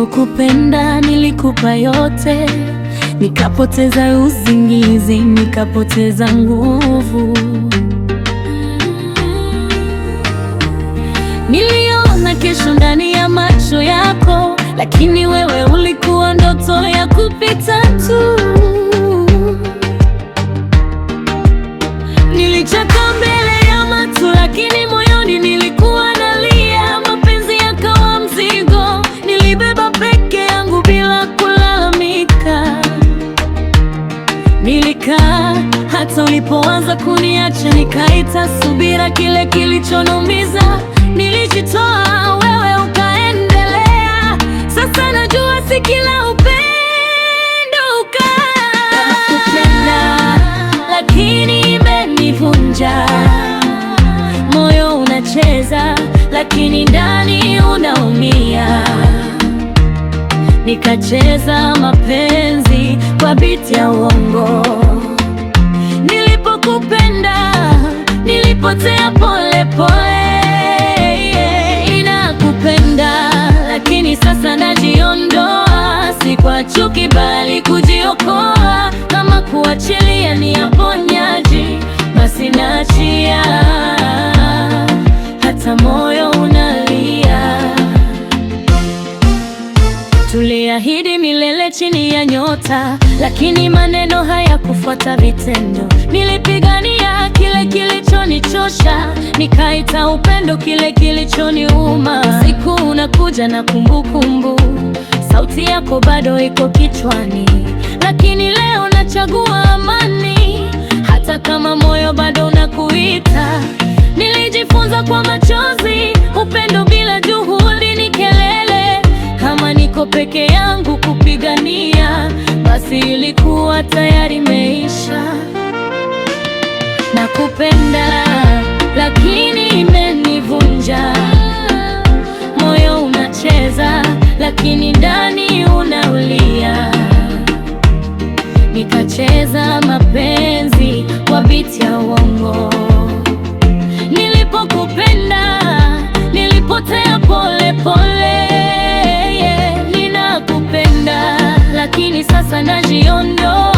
Nilipokupenda nilikupa yote, nikapoteza usingizi, nikapoteza nguvu. Niliona kesho ndani ya macho yako, lakini wewe ulikuwa ndoto ya kupita tu. Nilicheka mbele ya watu, lakini moyoni nilikuwa nalia. Mapenzi yakawa mzigo, nilibeba peke yangu bila kulalamika. Nilikaa hata ulipoanza kuniacha, nikaita subira kile kilichoniumiza. Nilijitoa, wewe ukaendelea. Sasa najua si kila upendo hukaa. Nakupenda, lakini imenivunja. Moyo unacheza, lakini ndani unaumia. Nikacheza mapenzi kwa beat ya uongo. Nilipokupenda nilipotea pole pole. Ninakupenda lakini sasa najiondoa, si kwa chuki bali kujiokoa. Kama kuachilia ni uponyaji, basi naachia, hata moyo unalia. Tuliahidi milele chini ya nyota, lakini maneno hayakufuata vitendo. Nilipigania kile kilichonichosha, nikaita upendo kile kilichoniuma. Siku unakuja na kumbukumbu, sauti yako bado iko kichwani, lakini leo nachagua amani, hata kama moyo bado unakuita. Nilijifunza kwa machozi, upendo bila juhudi ni kelele. Kama niko peke yangu kupigania, basi ilikuwa tayari imeisha. Nakupenda lakini imenivunja. Moyo unacheza lakini ndani unalia. Nikacheza mapenzi kwa beat ya uongo. Nilipokupenda nilipotea pole pole. Ninakupenda lakini sasa najiondoa.